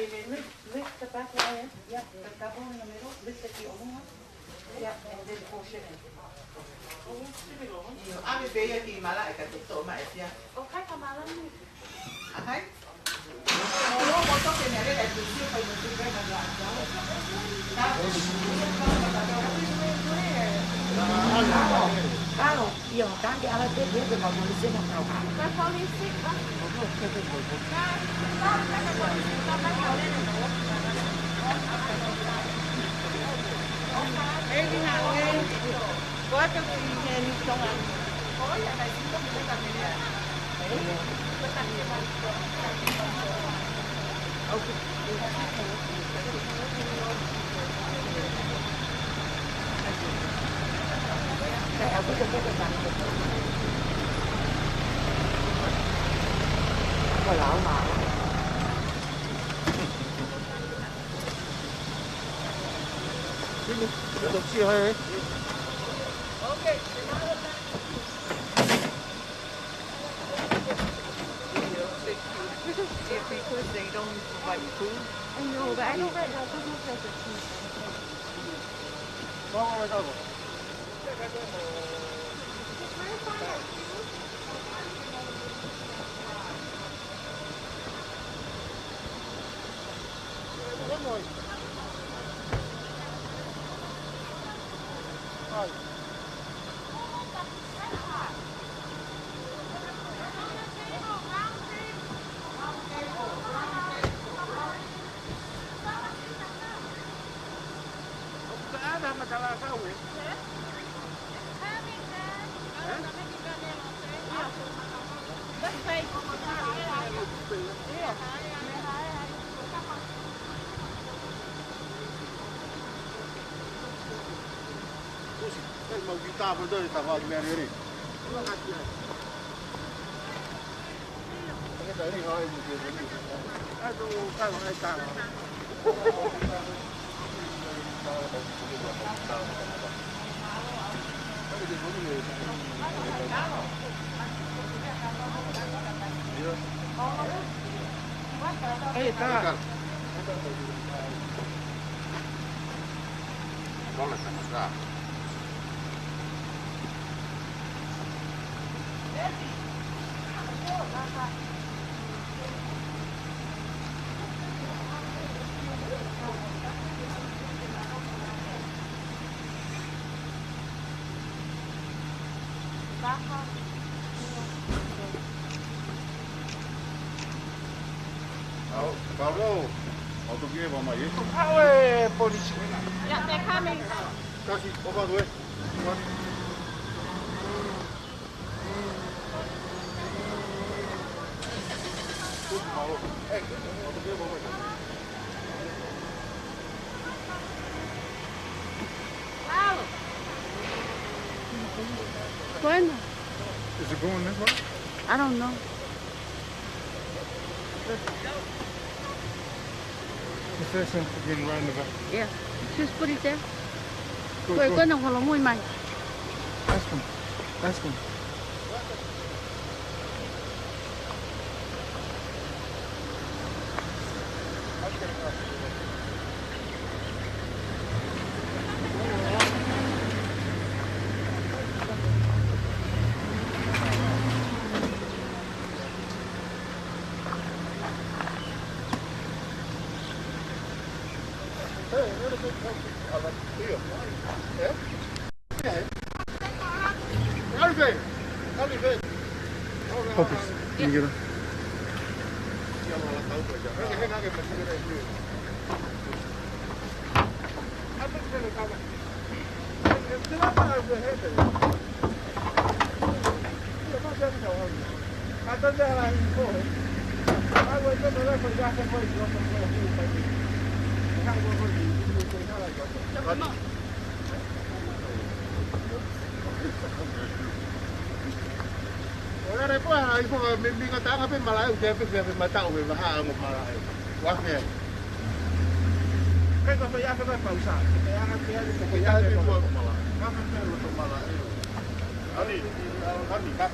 Lift, lift the back wire. Yep, the double in the middle. Lift it ʻi ʻolunga. Yep, and then push it in. ʻIo, ʻave pē ia ki malaʻe ka te toʻo mai pē ia. ʻOku ʻikai ke malama. ʻAkai? Kalo, ʻio, tangi ala te te te kau polisi na kau. Kau polisi, kau. Ei, ni na, ei. Kua te kui he ni tonga. Because they don't provide food. I know, but I don't write down because of the Pablo, ʻoku ke ʻomai, ē? ʻAu e polisi. Yeah, they're coming. Kasi, ʻofa atu, ē. Bueno. Is it going this way? I don't know. It says something right in the back. Yeah. Just put it there. Go, go. Ko e kona kolo mui mai. Ask him. Ask him. Focus. Let me get him. ʻOua re pua, ʻai pua, me, me ngataʻanga pē malaʻe, ʻo te pē, pē, pē mataʻu, pē maha, ʻa mo malaʻe. Ua pē. Kai ka fai ake mai pausa. Kai ake ake, kai ake pua malaʻe. Ka fai pē loto malaʻe. Ani, ani, ka.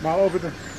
Mālō Pita.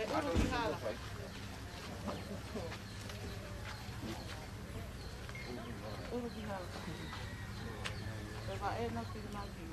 ʻE ʻuluaki hala. ʻUluaki hala. ʻE vaʻe na ki he maki.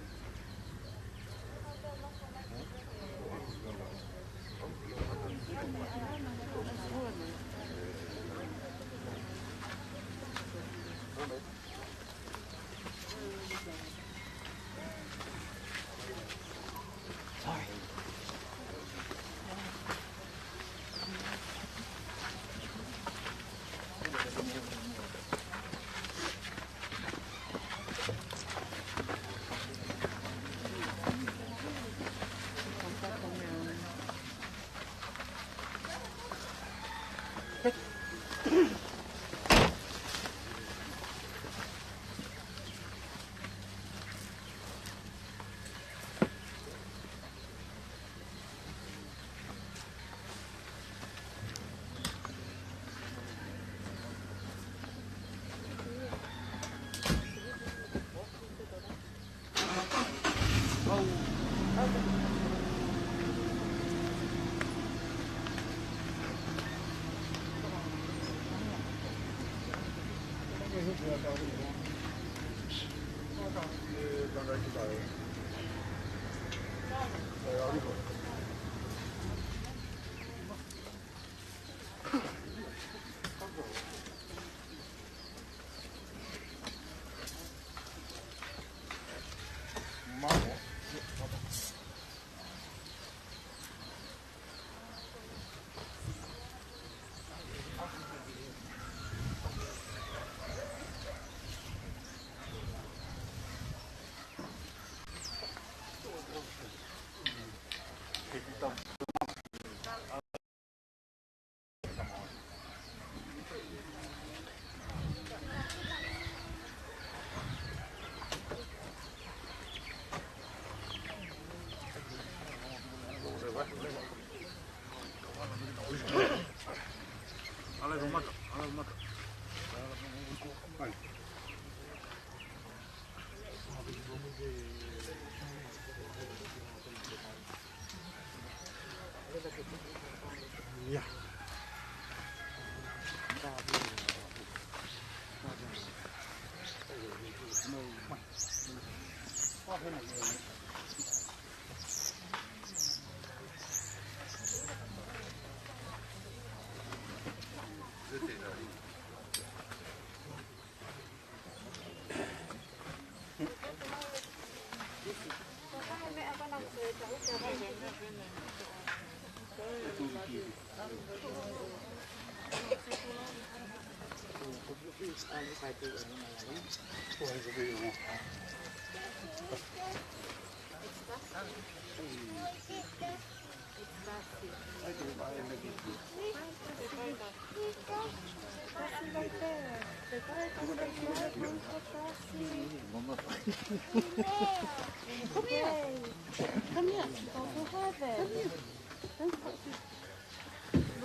Come here. Don't have it.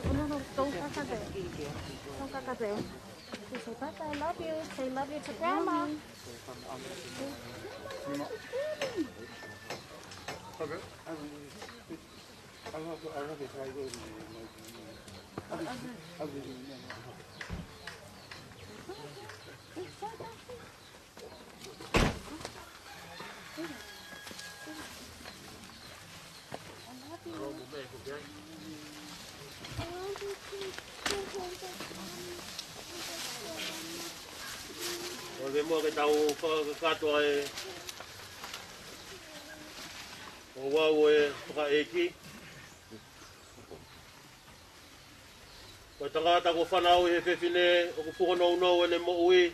No, no, no, don't touch it. Don't touch it. Say, "Papa, I love you." Say, "Love you" to Grandma. ʻOku ʻi ai muʻa ke tau fakakakato ʻa e ouau ʻo e fakaʻeiki. Ko e tangata kuo fanauʻi ʻe he fefine, ʻoku fuʻu nounou ʻene moʻui,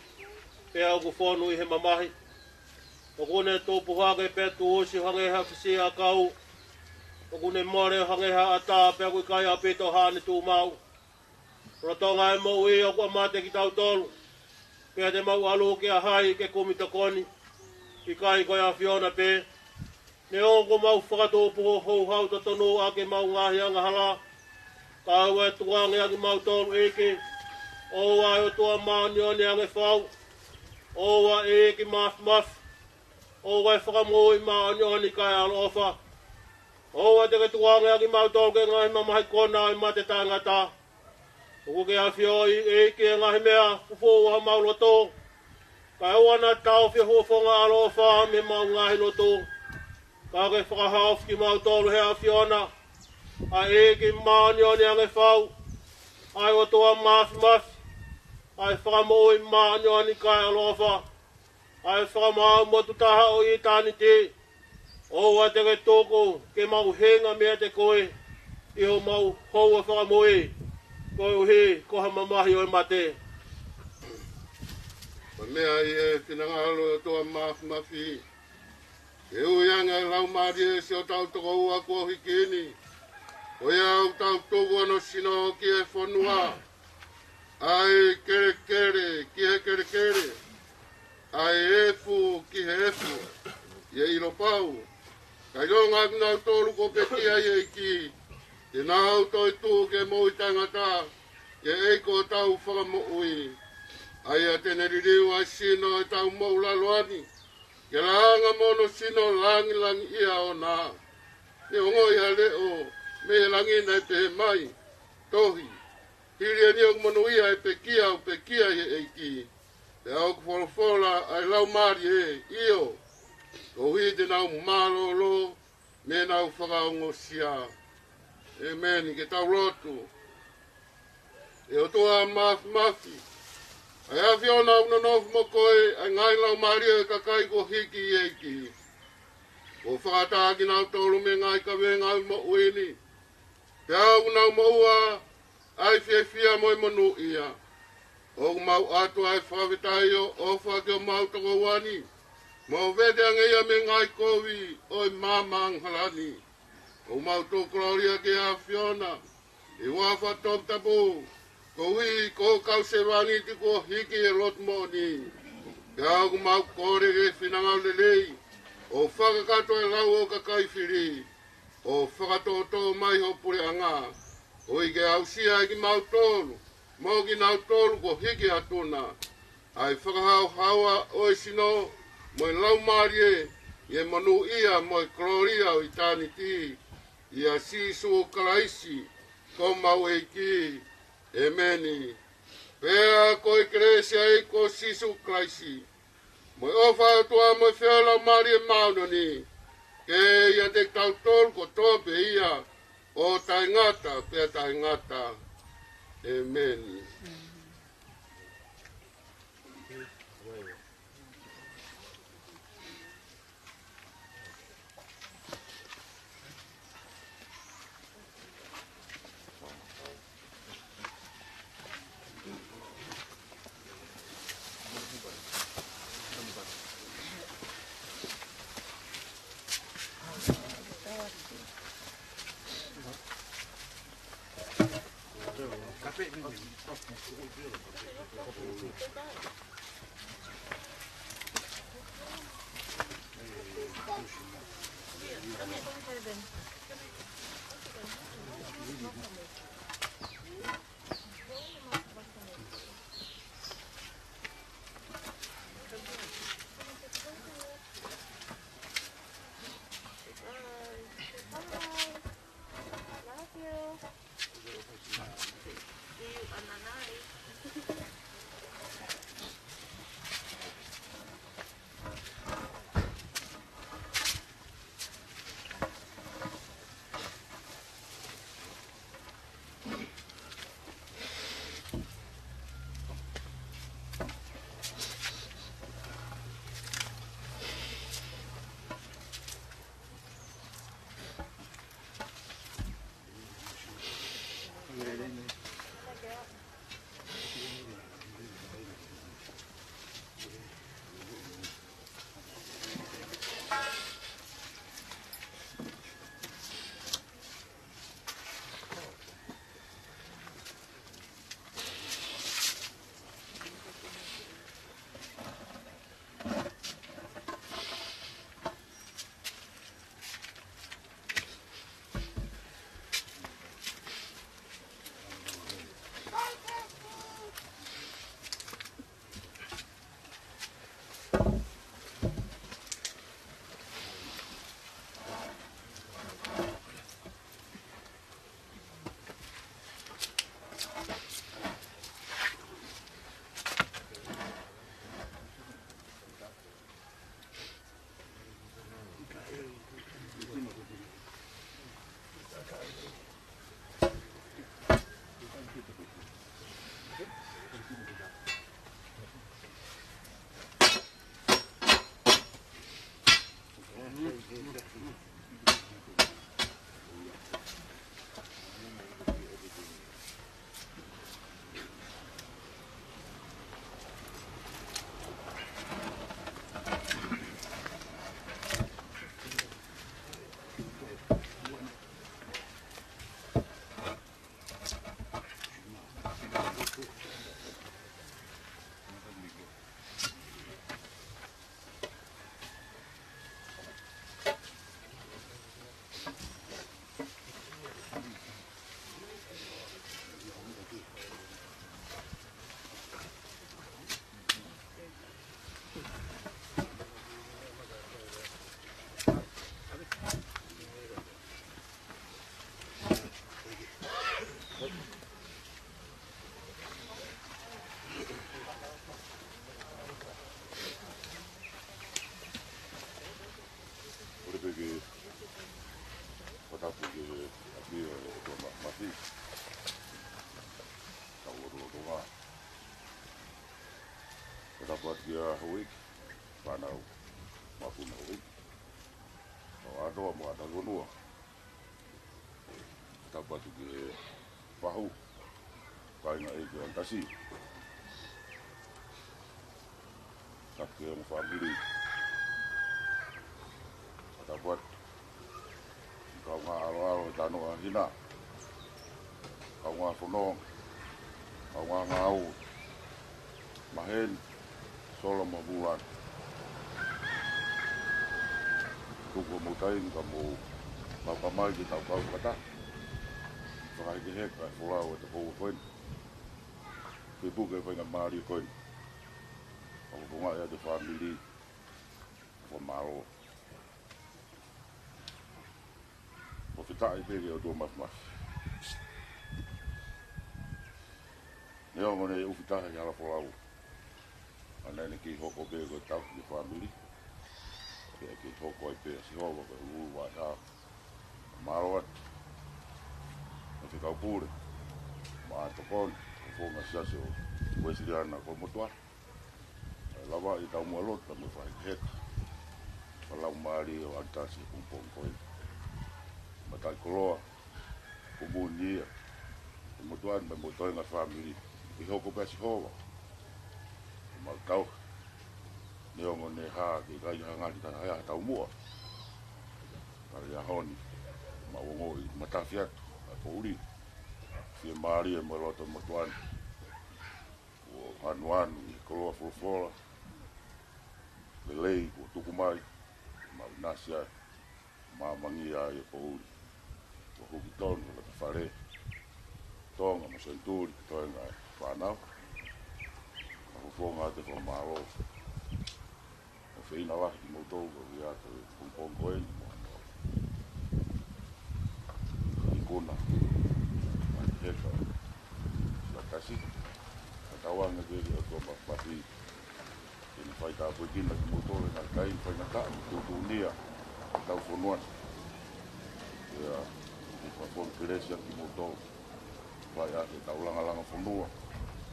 pea ʻoku fonu ʻi he mamahi. ʻOku ne tupu hake pea tuʻusi ʻo hangē ha fisiʻiʻakau. ʻOku ne mole ʻo hangē ha ʻatā, pea ʻoku ʻikai ʻaupito haʻane tuʻumaʻu. Lolotonga e moʻui ʻoku mate kitautolu. Pea te mau ʻalu kia hai ke kumi tokoni? ʻIkai ko e ʻAfiona pē? Neongo ʻoku mau fakatupu ho houhau totonu ʻaki ʻemau ngaahi angahala, ka ʻoua ʻe tukuange ʻa kimautolu, ʻEiki. ʻOua ʻe ʻOtua māʻoniʻoni ange fau. ʻOua ʻEiki Māfimafi. ʻOua ʻe Fakamoʻui māʻoniʻoni kae ʻaloʻofa. ʻOua te ke tukuange ʻa kimautolu ki he ngaahi mamahi kona ʻo e mate taʻengata. ʻOku ke ʻafioʻi, ʻEiki, ʻa e ngaahi meʻa fufū ʻo homau loto. Kae ʻoua naʻa taʻofi ho fofonga ʻaloʻofa mei heʻemau ngaahi loto. Ka ke fakahaofi kimautolu ʻe he ʻAfiona, ʻa e ʻEiki māʻoniʻoni ange fau, ʻa e ʻOtua Māfimafi, ʻa e Fakamoʻui māʻoniʻoni kae ʻaloʻofa, ʻa e Fakamaau motu taha ʻo ʻitāniti. ʻOua te ke tuku ke mau hinga meiate koe ʻi hoʻomau houa fakamoʻui, koeʻuhi ko ha mamahi ʻo e mate. Ko e meʻa ia ʻe finangalo ʻOtua Māfimafi, ke ui ange ʻa e Laumālie siʻotau tokoua kuo hiki ni. Ko ia ʻoku tau tuku hono sino ki he fonua, ʻa e kelekele ki he kelekele, ʻa e efu ki he efu, ʻi he ʻilo pau, ka ʻilonga ʻa kinautolu kuo pekia ʻi he ʻEiki, te nau toe tuʻu ki he moʻui taʻengata, ʻi he ʻEiki ko hotau Fakamoʻui. ʻA ia te ne liliu ʻa e sino ʻo ʻetau moʻulaloa ni, ke langa mo hono sino langilangiʻia ʻoʻona. Ne ongoʻi ʻa e leʻo mei he langi naʻe pehē mai, Tohi, hili eni ʻoku monūʻia ʻa e pekia ʻoku pekia ʻi he ʻEiki. Pea ʻoku folofola ʻa e Laumālie, ʻio, koeʻuhi te nau mālōlō mei heʻenau fakaongosia. ʻEmeni. Ke tau lotu. ʻE ʻOtua Māfimafi, ʻa e ʻAfiona ʻoku nonofo mo koe, ʻa e ngaahi laumālie ʻo e kakai kuo hiki ʻi he ʻEiki, kuo fakaʻatā kinautolu mei he ngaahi kavenga ʻo e moʻui ni, pea ʻoku nau moʻua ʻa e fiefia mo e monūʻia. ʻOku mau ʻatu ʻa e fakafetaʻi ʻo ʻofa ki homau tokoua ni, mo vete ange ia mei he ngaahi kovi ʻo e maama angahala ni. ʻOku mau tuku kolōlia ki he ʻAfiona ʻi he huafa toputapu, koeʻuhi ko ho kau sevāniti kuo hiki ʻi he lotu moʻoni. Pea ʻoku mau kole ki he finangalo lelei, ʻo fakakakato e lau ʻo e kakai fili, ʻo fakatōtō mai ho puleʻanga, ʻo ʻikai ke aʻusia ʻe kimautolu mo kinautolu kuo hiki atu na ʻa e fakahaohaoa ʻo e sino mo e laumālie, ʻi he monūʻia mo e kolōlia ʻo ʻitāniti, ʻia Sīsū Kalaisi ko homau ʻEiki. ʻEmeni. Pea ko e kelesi ʻa e ʻEiki ko Sīsū Kalaisi, mo e ʻofa ʻa e ʻOtua, mo e feohi ʻa e Laumālie Māʻoniʻoni, ke ʻiate kitautolu kotoa pē ia, ʻo taʻengata pea taʻengata. ʻEmeni. Love you. See you on the night. Kole pē ke fakatapu ki he ʻapi ʻo e ʻOtua Māfimafi. Tau lotolotonga. Fakatapu atu kia Houʻeiki, fānau, mokopuna Houʻeiki, kau ʻātoa mo ʻātakifonua. Fakatapu atu ki he fahu, kāinga ʻeiki ʻo Anitasi. Fakatapu ki he ongo fāmili. Fakatapu atu ki he kaungā ʻaloʻalo ʻo e Talanoa Hina, kaungā fononga, kaungā ngāue, maheni, Solo mo Vula. Tuku hoʻomou taimi ka mou maʻu mai ke tau kau fakataha, fakahekeheka e folau ʻo e tau houa ko eni. Feipuke e faingamālie ko eni. Fakafofongaʻi atu e fāmili. Fakamālō. Fakafetaʻi pē ki he ʻOtua Māfimafi. Neongo ʻene ʻufi taha ʻi he hala folau, ʻa ia naʻe kei hoko pē ko e tauhi ki he fāmili, pea kei hoko ai pē ʻa Sihova ko e ʻuluʻulu vaʻa ʻi he ʻaho. Mālō atu ʻa e Fekau Pule, mo e tokoni, ko e founga Siasi ʻo Uēsiliana Kolomotuʻa. ʻE lava ʻi he taumuʻa lotu mo e fakahekeheka fakalaumālie ʻo Anitasi he pongipongi ko eni. Mataʻikoloa, ko e moʻoni ia, ʻe motuʻa ni mo e toenga fāmili, ʻe hoko pē ʻa Sihova. Ko e mau tauhi, neongo ʻene hā ke ʻikai hanga ni ka hea ha taumuʻa. Ka ʻi he ʻaho ni, mau ongoʻi matafi atu ʻa e poʻuli. Fiemālie mo e loto motuʻa ni. Kuo anuanu ʻi he koloa folofola lelei kuo tuku mai, mau ʻinasi ai, māmangia ai e poʻuli. Kuo huki tonu e loto fale, Tonga mo Senituli, toenga e fānau. Ka fofonga te fakamālō. ʻOku ou feinga lahi kimoutolu, ʻoku ʻi ai e pongipongi ko eni mo hono ikuna, ʻa e heka, ʻa e kasi, ka tauange ki he ʻOtua Mafimafi ke ne faitāpuekina kimoutolu, ngaahi taimi faingataʻa, tuʻutuʻuni ʻa hotau fonua ni. Pea, ʻoku fakafofonga kelesi ʻa kimoutolu. Fai ʻa ʻetau langalanga fonua,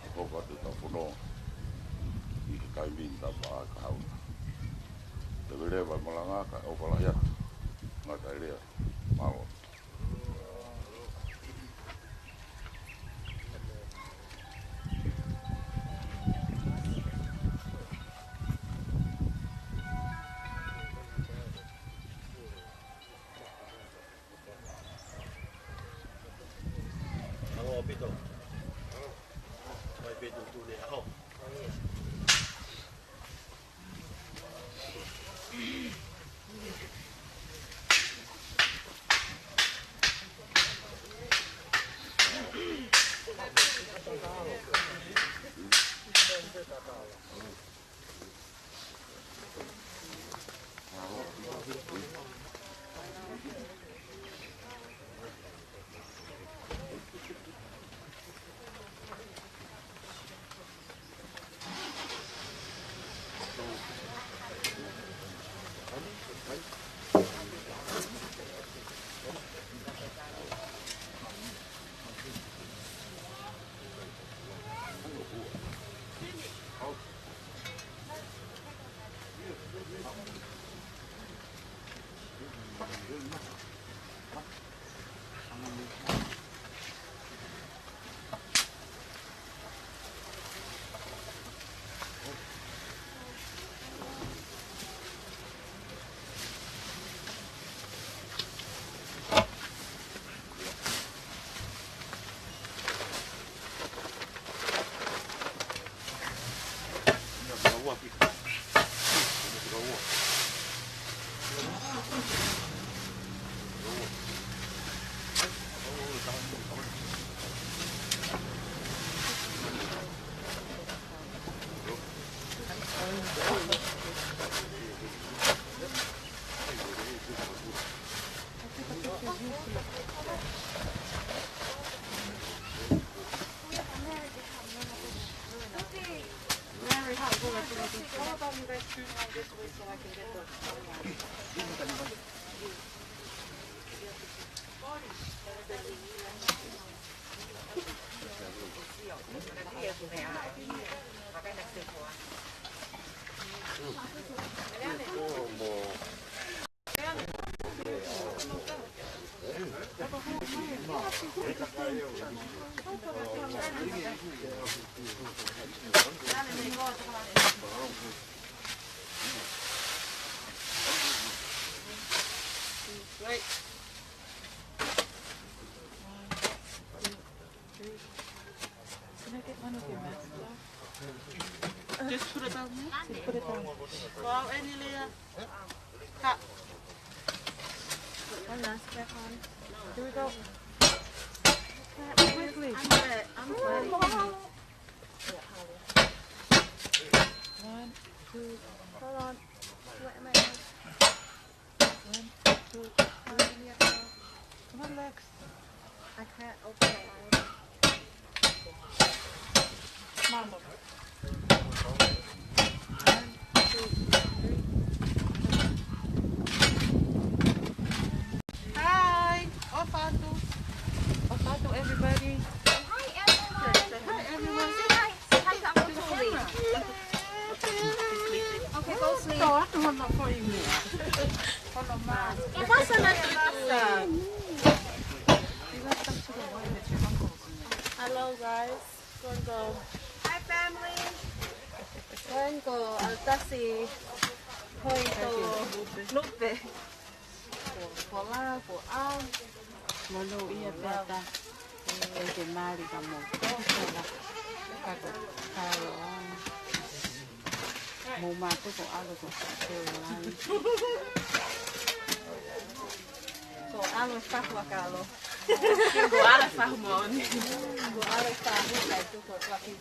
ʻo hoko ʻa ʻetau fononga ʻi he taimi ni, tau pā ka hauna. Te veleva malanga ka ʻofa lahi atu. Ngata e lea, mālō. Halo, Pito. Mai Pito tu le hao. Mary, how, how about you guys turn around this way so I can get the Right. One, two, three. Can I get one of your masks off? Just put it down there. Just put it down. Go out any layer. Cut. One mask back on. Here we go. Quickly. I'm wet. I'm sweaty. One, two. Hold on. Wet my hands. One, two, three. Come on, Lex. I can't open the line. Come on, Lex. One, two, three. Hi. ʻOfa atu. ʻOfa atu, everybody. Hi, everyone. Hi, everyone. Say hi. Say hi to Uncle Tuli. Okay, go sleep. Tō atu hono foʻi meʻa. Hono mask. Pasa na tu pasa. Hello, guys. Going go. Hi, family. Going go. Altasi. Hoi to. Lupe. Ko, ko la, ko a. Mano ia peta. ʻEiki mali ka mo. Ka ko kalo. Mo mātou ko ʻAlo ko sa te o lai. Ko ʻAlo e fahu ʻa Kalo. Ko ʻAlo e fahu moʻoni. Ko ʻAlo e fahu kai tu ko tuaki.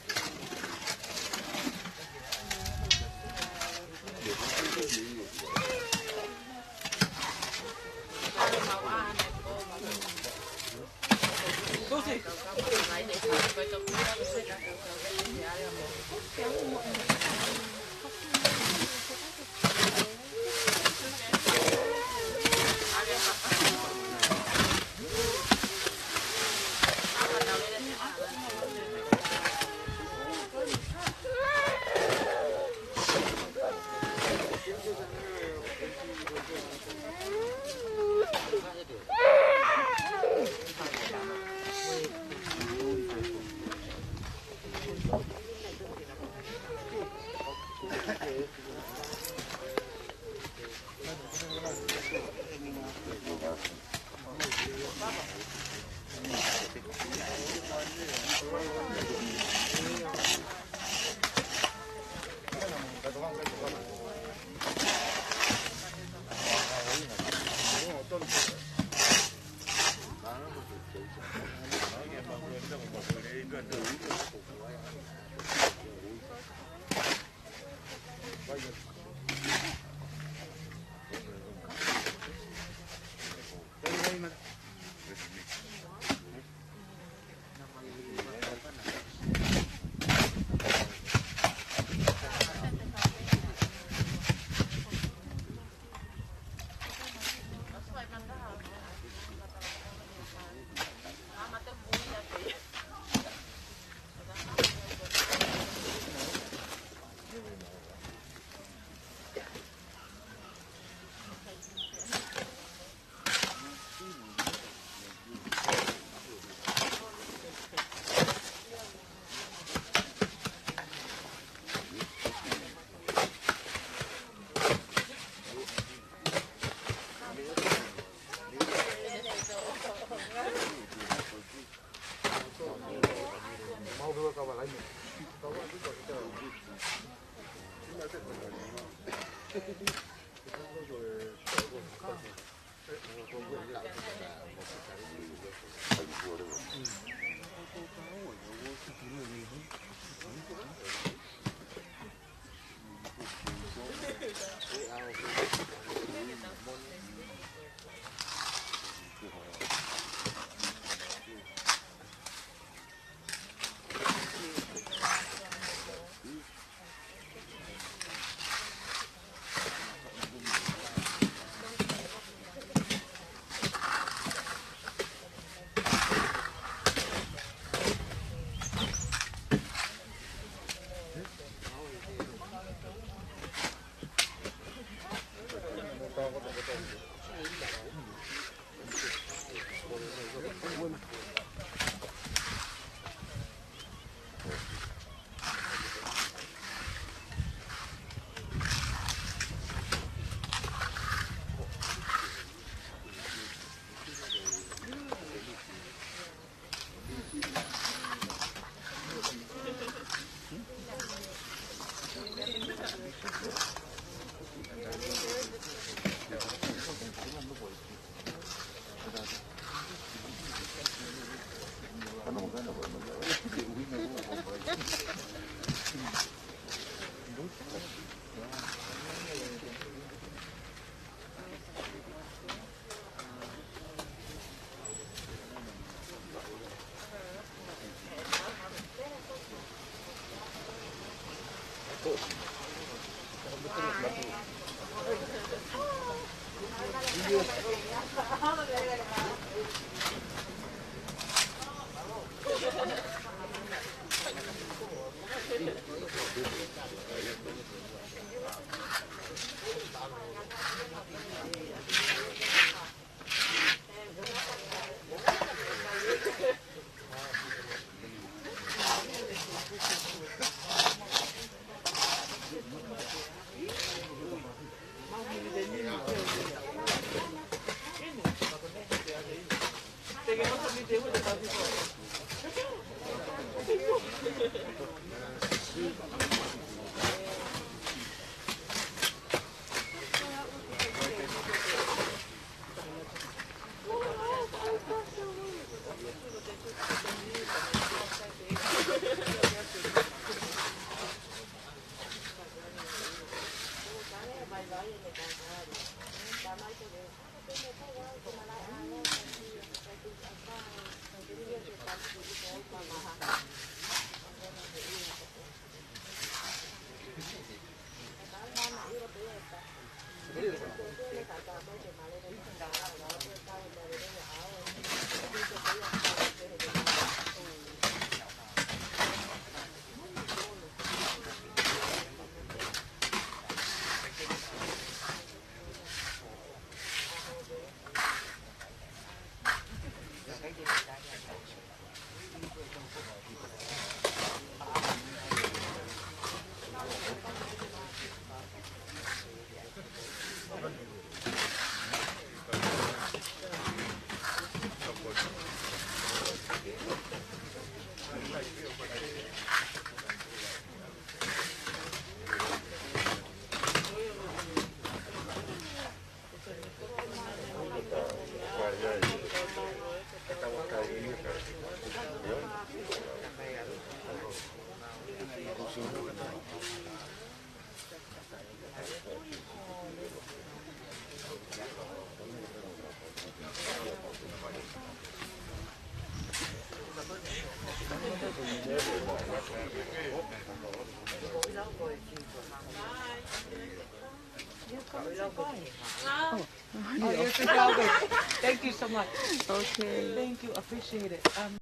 Oh, you're so welcome. Thank you so much. Okay. Thank you. Appreciate it. Um,